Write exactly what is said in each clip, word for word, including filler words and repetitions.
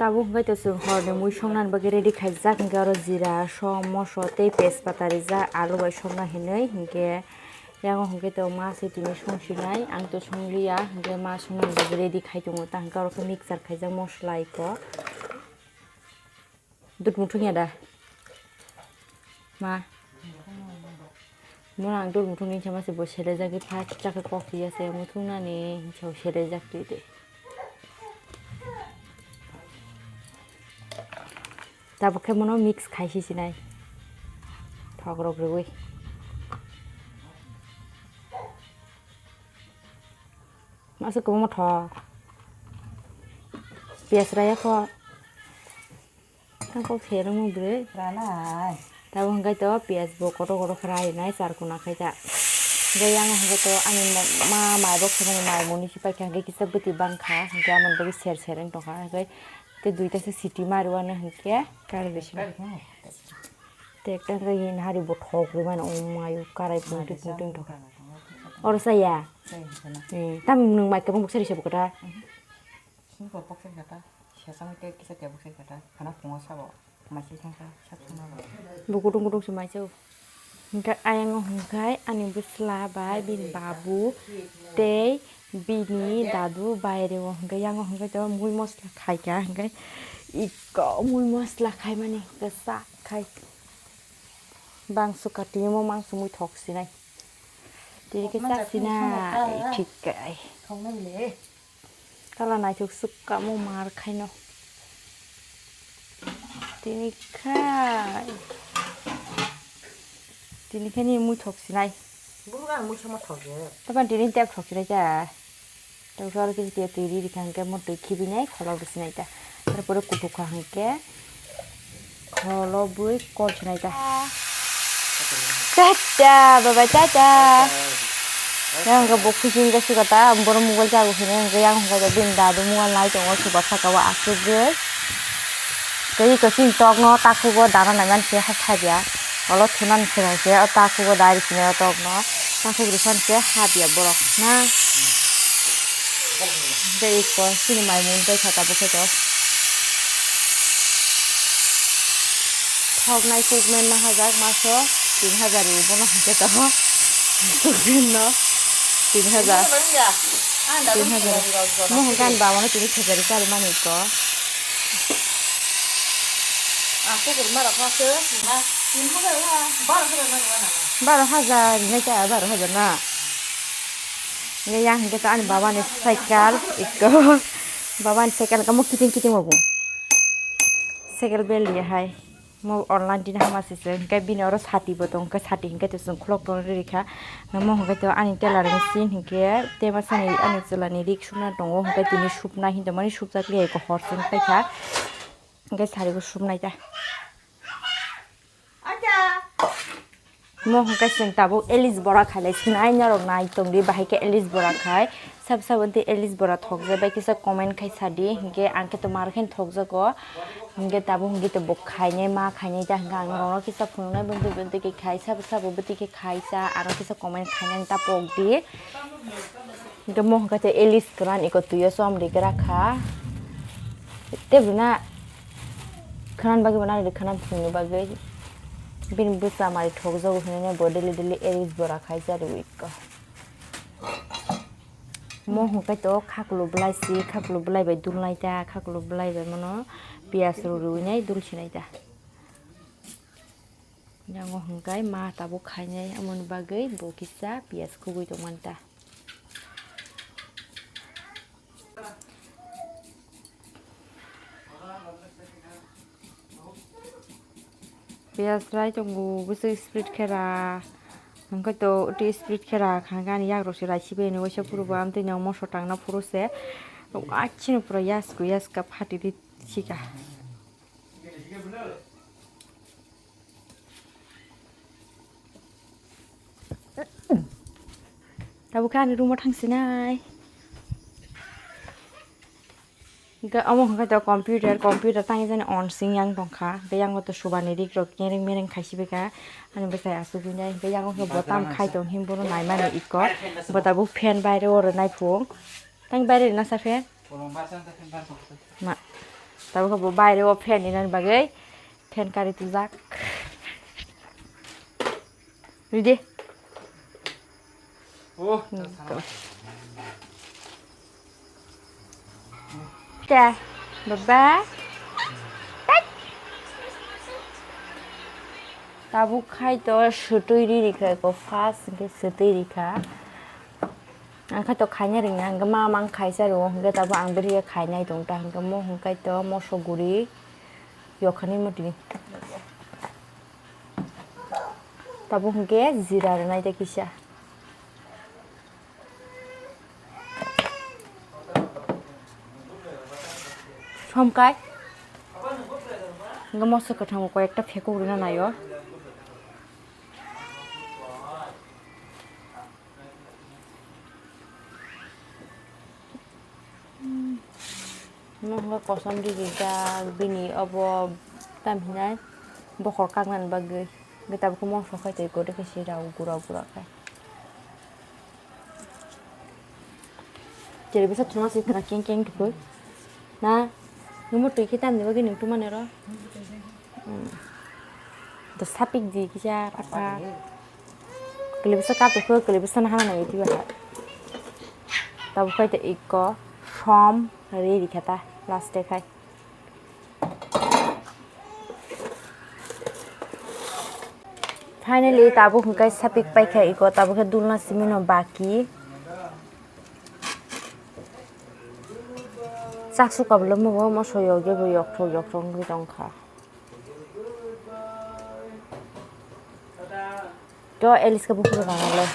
Tabuk hwnkhe to chwng horni mui songnani bagwi ready khaijak, hwnkhe oro jira, som, moso tei tejpata rijak, alu bai songna hinwi. Hwnkhe yango hwnkhe to ma se tini songsinai, ang to songliya, hwnkhe ma songnani bagwi ready khai tongo. Ta hwnkhe oro khe mixture khaijak mosola eko. Dut muthung ya da? Ma. Mo ang dut muthung ni sama se bo selejak pha chakhe kok ya se muthung nani hinsa selejak twi de. Tabuk khe mono mix khai si sinai. Thok rok rwi. Masa kwbangma thok. Piyaj raya kho. Ang kok se rwngmung bwrwi. Ranai. Tabuk hwnkhe to piyaj bo kotor kotor khe rainai charkuna khai ta. Hwnkhe yang hwnkhe to ani ma, ma, mai bo khwmani mai muni si paikha hwnkhe kisa bwtwi bangkha. Hwnkhe amoni bagwi ser ser wng tongkha. Hwnkhe tei duita se siti ma rwano hwnkhe karwi rwsino. Tei ekta hwnkhe yen hari bo thok rwmani omo ayo karai pungtwi pungtwi wng tongkha. Oro chaya? Chaya hwnkhe na. Eh, tamo nwng mai kwbang buksa risa bukata? Mhm. Sini kok boksa kata, sesang ke kisa ke boksa kata, kana pungo sabo, masih sangka, sab sama ba. Bo gudung gudung se mai chao. Hingke ayang o hingke ani bwsla bai bini babu tei bini dadu bai reo hingke yang o hingke to mui mosla khai ka hingke iko mui mosla khai mani kisa khai bangso kati mo mangso mui thok sinai tini kisa sinai thik kai. Kala naithok sukka mo mar khaino. Tini khai. Tini khai ni mui thok sinai. Buru ang mui sama thok je. Taban tini tep thok sinai ta. Tau sor kisi tia tui ri rikha hingke mo tui khibi nai kholo bo sinai ta. Tarpore kutuk kha hingke. Kholo bui kol sinai ta. Tata, bye bye, tata. Yang ke bok fishing ke suka ta, boro mobile jago hini, yang ke yang hingke bin dadu mobile nai tongo, suka saka o asuk ge. Tei iko sini tok no, takhuk o dana nai man se ha kha dia. Olo thunan se hai se, o takhuk o dari sini o tok no. Takhuk rikhan se ha dia borok na. Tei iko sini mai mun tei kha ta bokhe to. Thoknai kukmen ma hajak maso tin hajar ri bono hingke to. Kukmen no tin hajar. Tin hajar. Mo hingke ani baba no tini thejari chari mani ko. Baro hajar rinai cha baro hajar na. Nge yang hingke to ani baba ni cycle iko. Baba ni cycle kamo kiting kiting obo. Cycle bel dia hai. Mo online din hama sise hingke bini oro sati bo tong ke sati hingke to sung khulok tong ri kha. Mo hingke to ani tailoring machine hingke tema sani ani chwla ni rik sumna tongo hingke tini supna hinto mani supjak liya iko hor sing paikha. Hingke sari bo supnai ta. Mo hingke chwng tabuk Alice bora khailai sinai norok nai tongdi bahai khe Alice bora khai sab sabo tei Alice bora thokjak bai kisa comment khai sadi hingke ang khe to mar khe thokjago hingke tabuk hingke to bo khainai ma khainai ta hingke ang norok no kisa phunuknai bwntwi bwntwi khe khai sabo sabo bwtwi khe khai sa ano kisa comment khainani ta pokdi. Hingke mo hingke te Alice kwran iko twi o chom ri gra kha. Tei bwna khwnan bagwi bo nang ri khwnan thwngni bagwi. Bini bwsa mari thokjago hinwi bo daily daily Alice bora khai cha rwi iko. Mo hingke to khakulu bwlai si, khakulu bwlai bai dulnai ta, khakulu bwlai bai mono piyaj rw rwi nai dul sinai ta. Yango hingke ma tabuk khainai, amoni bagwi bo kisa piyaj khugui tongmani ta. Piyaj rai tongo, bwswk split khe ra. Hingke to twi split khe ra, kha gani yak rok se rai sibai ni waisa phuru bo, amtwi no moso tangna phuru se. Achino pura yasku yaska phati di sika. Tabuk khe ani room o thang sinai. Hingke omo hingke to computer, computer tangwi jani on sing yang tongkha. Hingke yang to subani rik rok kereng mereng khai sibika. Ani bwsai asugwi nai. Hingke yang khe botam khai tong him bono naimani ikko. Bo tabuk fan baire o rwnai phung. Tang baire rwna sa fan? Ma. Tabuk bo baire o fan ni nani bagwi fan kari tujak. Ready? Oh, ta, baba. Tat. Tabuk khai to sutui ri rikha ko, first ke sutui rikha. Ang khai to khaina ringya, hingke ma mang khaisa ro, hingke tabuk ang beri khainai tong ta, hingke mo hingkai to moso guri yokhani motini. Tabuk hingke jira rwnai de kisa. Somkai. Hingke moso kwthang koi ekta phekuk rwna naio. Nokha kosom rijijak bini obo tamhinai bokhor kaknani bagwi. Hwnkhe tabukhe moso khai twi kwrwi khe se rw gura gura khai. Chwraisa thwngna se thwngna keng keng thwkwi na nungbo twi khe tamni bagwi nung twmani oro. Hmm. Da sapik di kisa pakha. Kwlwibwsa katukho, kwlwibwsa nahana nai twibaha. Tabuk khai ta ikko som ri rikha ta last e khai. Finally tabuk hwnkhe sapik paikha ikko, tabuk khe dulna simino baki. Chak sukabwlwkma bo moso yokjagwi yokthok yokthok wngwi tongkha. To Eliska buphuru rana le.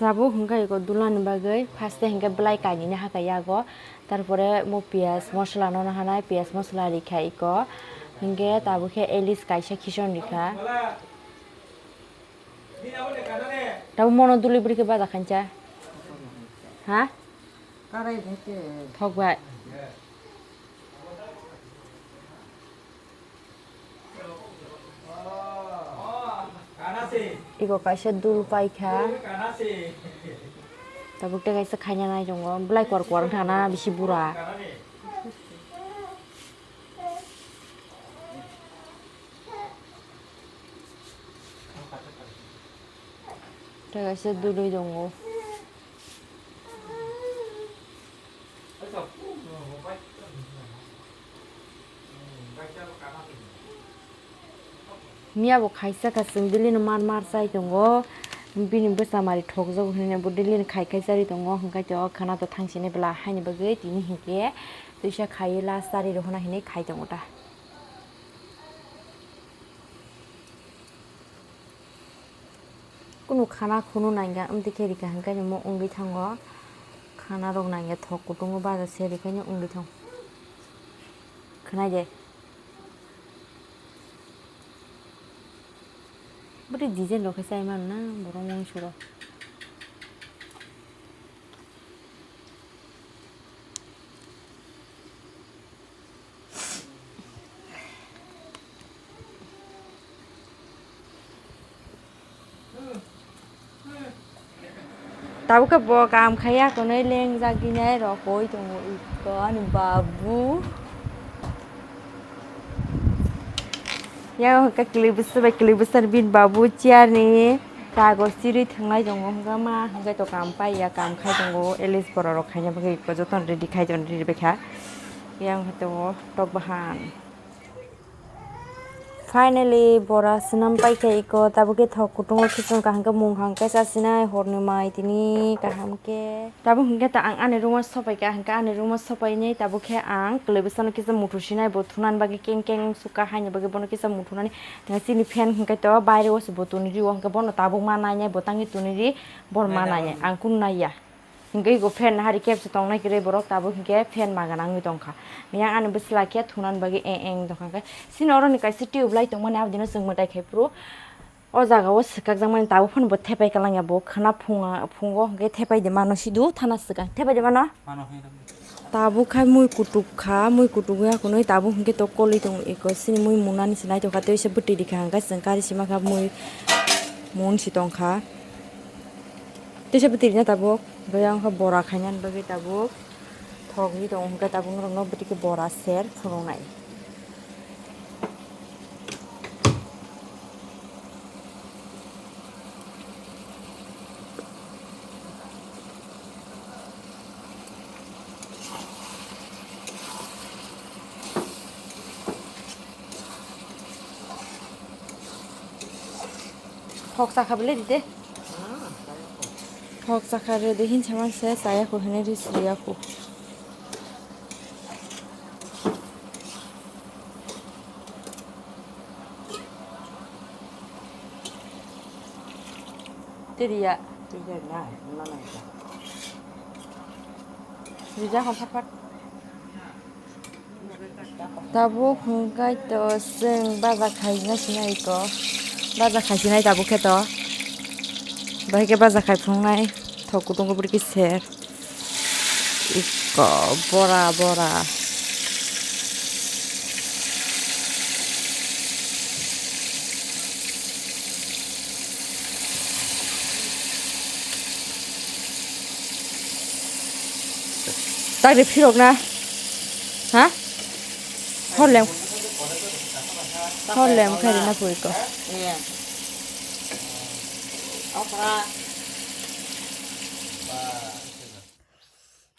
Tabuk hwnkhe iko dulani bagwi first e hwnkhe bwlai kainwini haka yago. Tarpore mo piyaj mosola no nahanai, piyaj mosola rikha iko. Hwnkhe tabuk khe Elis kaisa khichon rikha. Tabuk mono duli bwrwi khe baja khancha. Ha? Karai bhai te. Thok bai. Iko kaisa dul paikha. Tabuk tei kaisa khaina nai tongo. Bwlai kwar kwar wngkha na bisi bura. Tei kaisa dulwi tongo. Miya bo khaisa kha chwng daily no mar mar chai tongo. Bini bwsa mari thokjago hinwi bo daily no khai khai chari tongo. Hwnkhe to khana to thang sini bwla haini bagwi tini hinkhe twisa khaiwi last chari rw hwnna hinwi khai tongo ta. Kunu khana khunu nangya, amtwi khe rikha hwnkhe nw mo wngwi thango. Khana rok nangya thok kutungo baja se rikhaino wngwi thang. Khwnai de. Bwtwi design rok khe chai mano na borok mungsu rok. Tabuk khe bo kaam khaiya hwnwi lengjak dinai rokoi tongo iko ani babu. Yang hwnkhe kwlwi bwsa bai kwlwi bwsa bini babu chair ni kagoj chirwi thwnglai tongo, hwnkhe ma hwnkhe to kaam paiya, kaam khai tongo, Alice borok rok khaina bagwi iko jotono ready khai tongo, ready bai kha. Yang hwnkhe tongo tok bahan. Finally, bora swnam paikha iko, tabuk khe thok kutungo khichwng kaham khe mung kaham khe chasinai, horni mai tini kaham khe. Tabuk hwnkhe ta ang ani room o sopaikha, hwnkhe ani room o sopainai tabuk khe ang kwlwi bwsano kisa muthung sinai, bo thunani bagwi keng keng sukha haini bagwi bono kisa muthunani. Chini fan hwnkhe to baire o se bo toni rio, hwnkhe bono tabuk ma nainai, bo tangwi toni ri, bor ma nainai, ang kunu naiya. Hingke ego fan hari kebse tongnai kwrwi borok tabuk hingke fan magan wngwi tongkha. Yang ani bwsla khe thunan bagwi eng eng tongkha khe. Sini oro ni kaisa tube light tongmani aboni no chwng mwtai khai phuru. O jaga o swkakjakmani tabuk phano bo thepai kwlangya bo khwna phungo hingke thepai de mano sidu thana swkang thepai de mano. Tabuk khai mui kutuk kha, mui kutuk ya kunui tabuk hingke to kolwi tongo eko sini mui munani se naitokha tei se bwtwi rikha hingke chwng kari sima kha mui mun si tongkha. Tei se bwtwi rina tabuk, hwnkhe yang kha bora khainani bagwi tabuk. Thokwi tongo hwnkhe tabuk norokno bwtwi khe bora ser phunuknai. Thok chakha bele dide. Thok chakha rede hinsa manse chaya khu hene ri suya khu. Tiriya. Tiriya na, na na. Rija kon fat fat. Tabuk hwnkhe to chwng baja khaina sinai ko. Baja khai sinai tabuk khe to. Bahai khe baja khai phunuknai. Thok kutung kubur ki ser. Iko bora bora. Tagri phirok na? Ha? Horlem. Horlem khari na pui ko. Iya. Okra.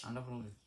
Anda phone.